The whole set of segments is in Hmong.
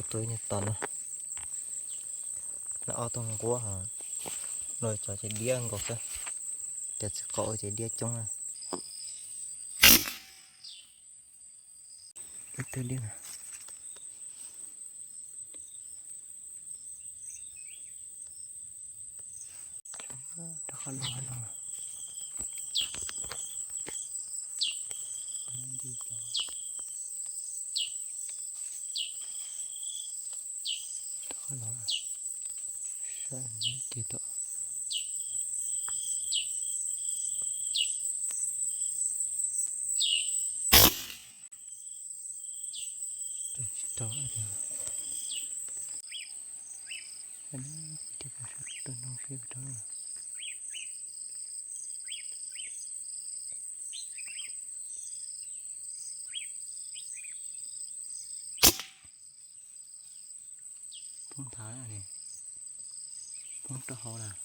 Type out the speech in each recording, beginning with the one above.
Tus nyuag tom no, lawv ob tug nquab hos, luag cov ces diab nkaus xwb, cov txiv qaub ces diab coob na. Ib tug diab na. Rov qab los no. Rov qab los, saib ces tau. Tsis tau, tsis tau, tsis tau. Poob nthav, poob rau hauv lawm.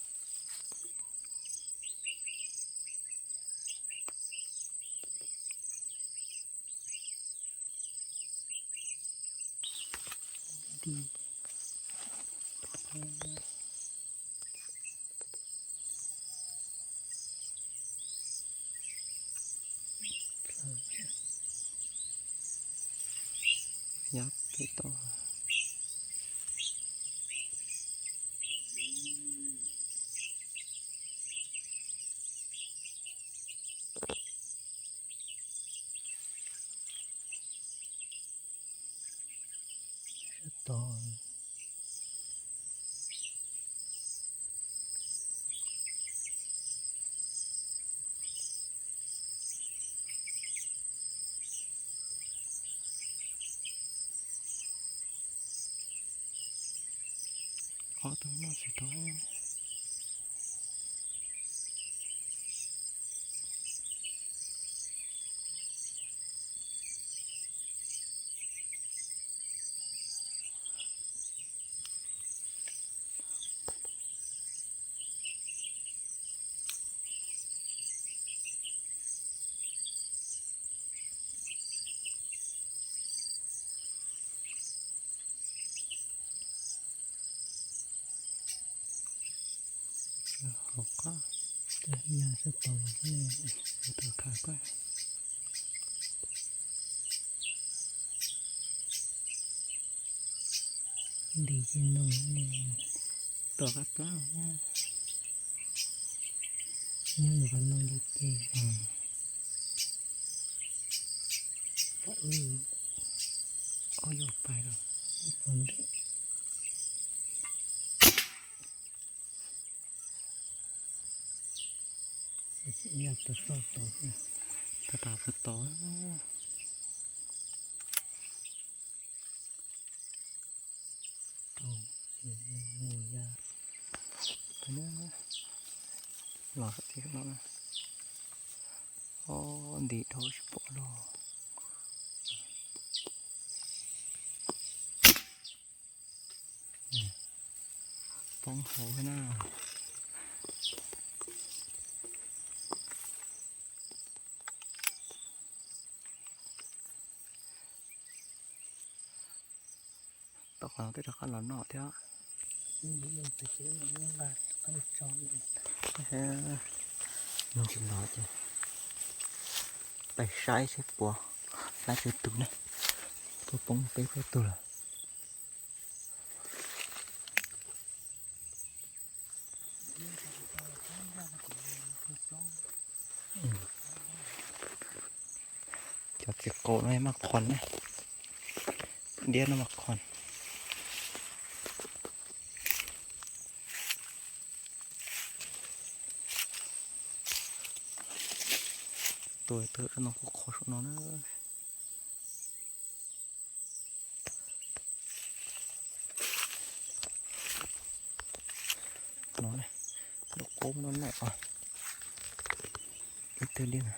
Yab pem toj. Sab tod. Ob tug noj tsis tau. Hauv qab, yog sab tod, tus khav koj. Ntim ces noog, tom qab plab. Nyob nws qhov no li ces, ob yuav pais los. Tab tom tod, tod. Los tib no, ob ntim dhau tsis pom los. Poob hauv na. Tom qhov no twb rov qab los noj thiab. Nws tsis los ces pais saib seb puas laib peb tug ne. Puas poob peb plaub tug lawm. Cov txiv qaub no maj qhon na, diab no maj qhon. Tus twg no kuj qhov saum no na. No, lub qub no noj os. Ib tug liab na.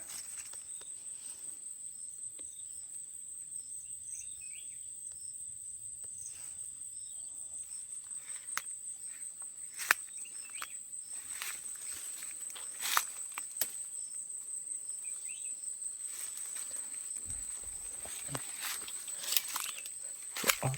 Tshuav ob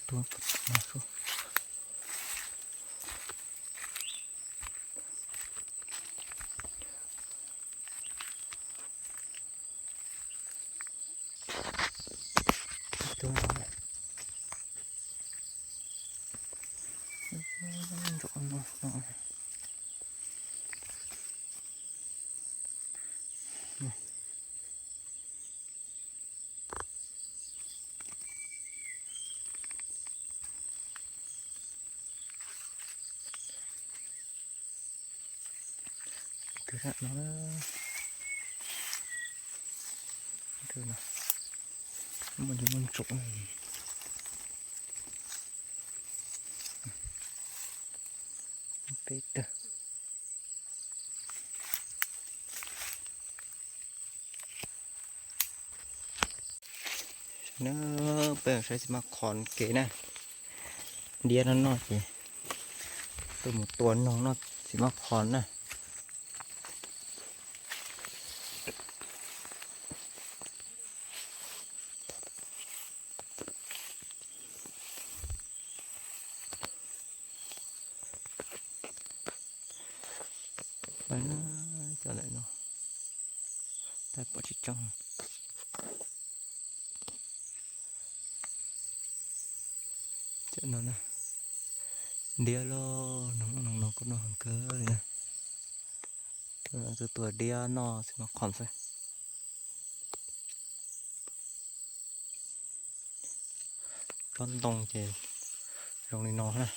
Kawg zaj no, kawg no, muaj ntsis muaj ntsuav. Peb tawg. Na, peb saib txiv mab qhos kev na. Diab no noj ces tuaj mus tua noog noj txiv mab qhos na. Cov lawm no, tab pom tsis tseeb. Cov no na, diab los noog, noog no kuj noj heev kawg li na. Tus tua diab noj txiv mab qhos xwb. Tsob ntoo ces zoo li no na.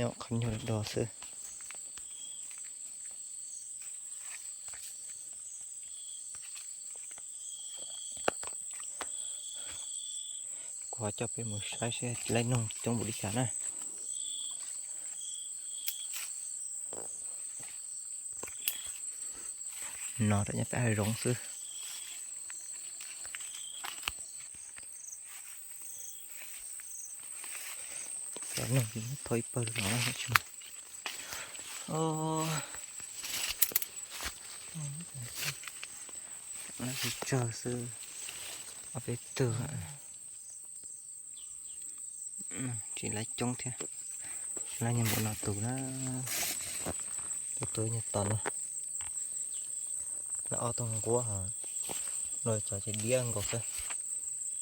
Nyob qhov nyuag do xwb. Kuv ho coj peb mus saib seb laib noog coob npaum li cas na. No rau nyob peb hav zoov xwb. Cov noog thauj ib pawg los tsis muaj. Tsawg xwb, ob peb tug. Tsis laib coob thiab, laib nyob npaum no tus na, tus tus nyob tom no. Lawv ob tug nquab, luag cov ces diab nkaus xwb,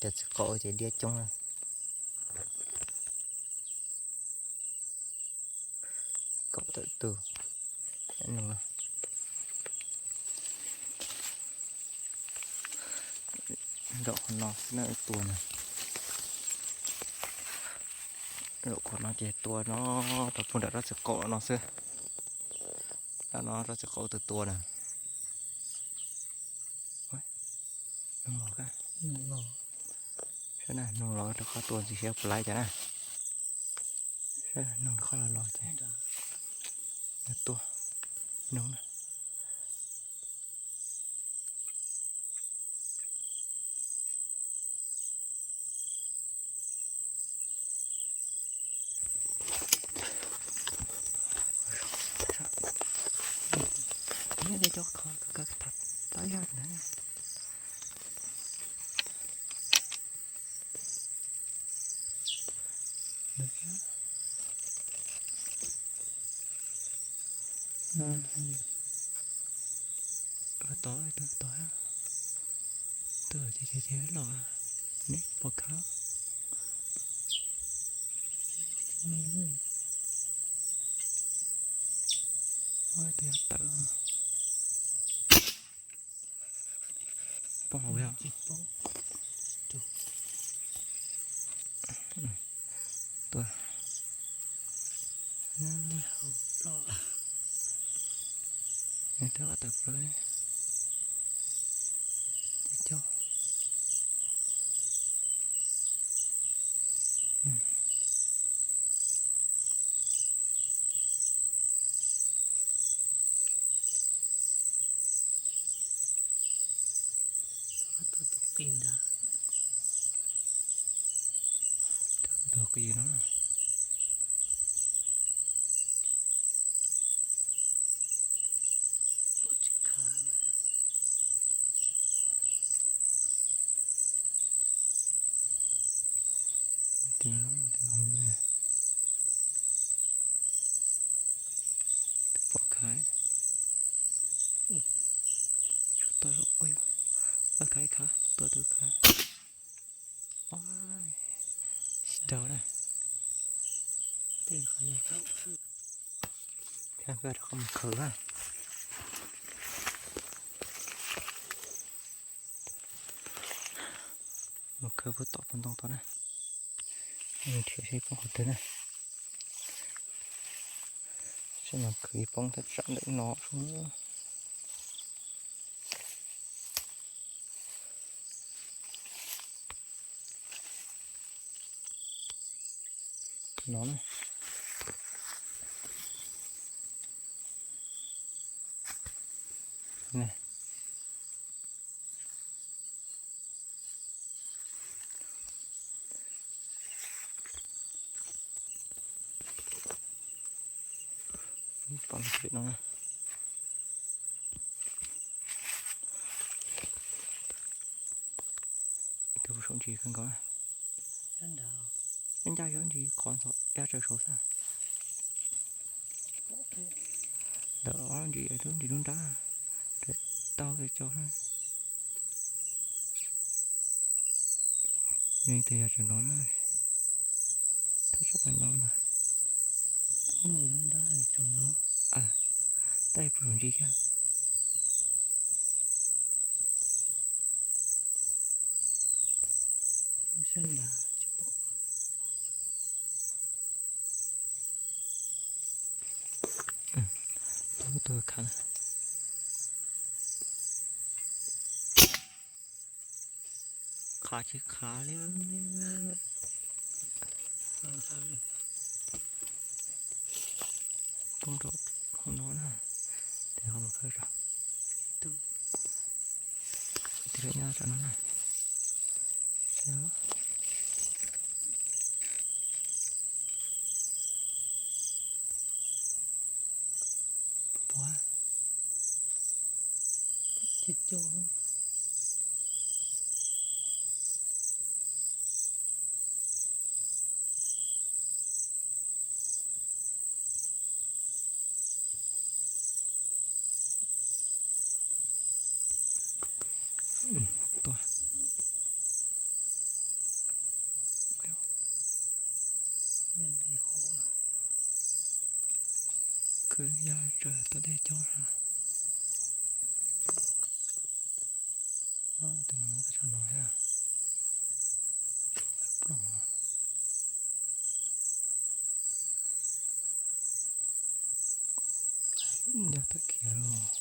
cov txiv qaub ces diab coob na. Kaum tawm tus. Noog no, nraum qhov no xwb na tua na. Nraum qhov no ces tua no, rau puag nram rab txiv qaub no xwb. Rau no rab txiv qaub tus tua na. Noog los, noog los rov qab tua ntxiv seb puas laib cas na. Noog rov qab los los ces tua noog na. Nyob tej cov qhov kawg kawg tham tab yog na. Tod, tod, tod, tod ces ces los ne pom khab. Tus yog tawm. Pom hauv yog. Tua. Nws twb qab tawm plaws. Coj. Tus qis no. Thiab nkawd rov qab mus khaws na. Mus khaws puag tom ntoo tod na. Nrhiav seb poob qhov twg na. Seb mas khwv poob thaj tsam ntawm no. No na. Pom pem no. Tus saum ntsis kawg nkaus. Ncaj yob ntsis qhov ntxov dab tsaws saud xwb. Ntawm ob ntsis lub ntsis lub nrab, tau tau cov. Nws tus yog tseem no, thaj tsam no na. Tab puas ntsis kiag. Tus khav, khav tsis khav li. Poob rau hauv no na, tes ho mus khawb rau. Tes lawm nyob tsam no na. Pom, pom. Tuaj. Kwv yog tsaws tau dej cob na. Tus no tau tshaj no thiab. Plooj. Yog tawm khiav los.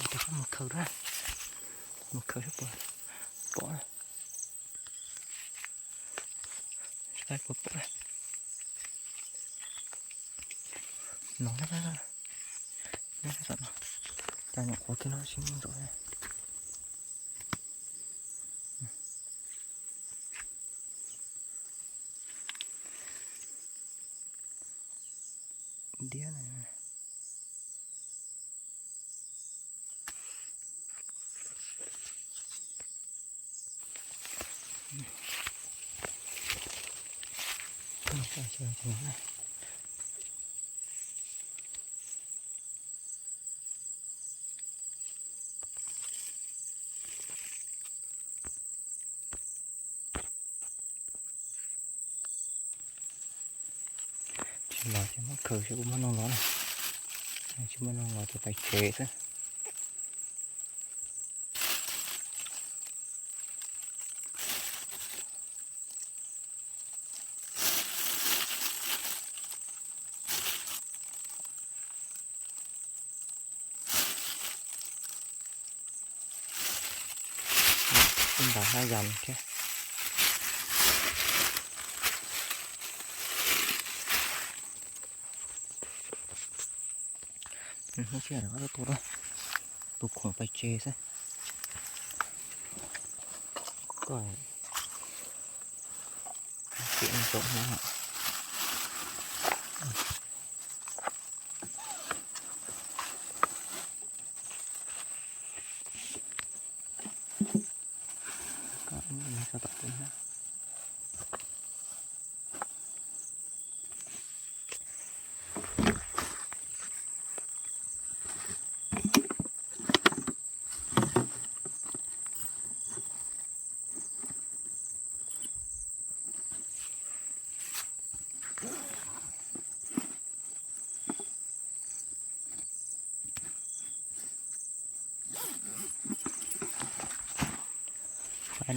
Rov qab mus khaws na, mus khaws seb puas pom na. Seb puas pom na. No na, nyob sab tom no, cas nyuam qhuav kiag no tsis muaj ntsaum. Diab na. Tsis los ces muab khaws seb puas muaj noog los na. Tsis muaj noog los ces pais tsev xwb. Ib ntas hnab yas thiab. Hnub tsiab rov qab tuaj, tus khoom pais tsev xwb. Koj tiam ntsoov no. Koj tso tom tus na. Pais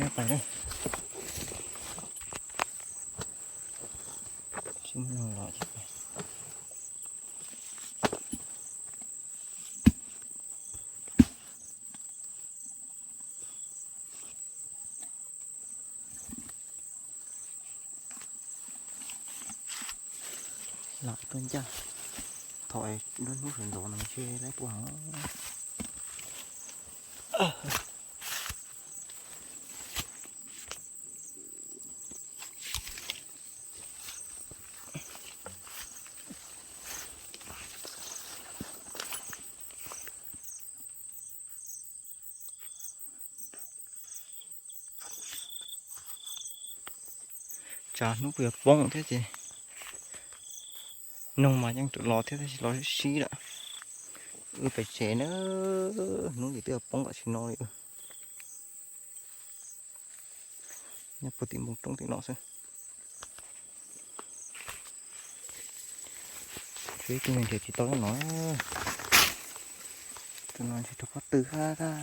na, pais na. Tsis muaj neeg los ces pais. Lam tuaj ncaj, thaum lub hnub sawv ntxov no ntshe laib puag heev. Tsam hnub puas yuav poob thiab ces noog mas yeej los thiab tab sis los sib sib lawm. Wb pem tsev na, hnub twb yuav poob tam sim no li. Nyob puag tim npoo roob tim no xwb. Tshuav ib tug nws nrhiav tsis tau no. Tus no ntshe rau pob tw hab tag.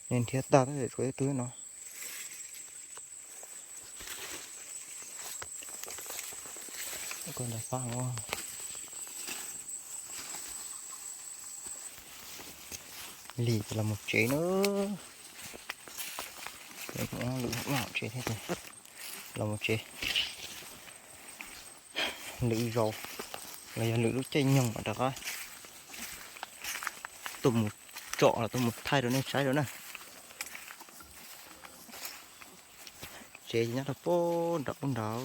Nws nrhiav tag tab sis tshuav ib tug no. Koj nta fab no. Lig ces los mus tsev na. Lwm hom tsev thiab ces los mus tsev. Lwm zaus los yog lwm lub caij nyoog mam rov qab tuaj mus tsom los tuaj mus thaij rau nej saib rau na. Tsev ces nyob rau puag nram ub nrad.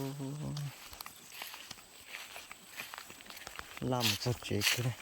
Laj mus txog tsev kiag na.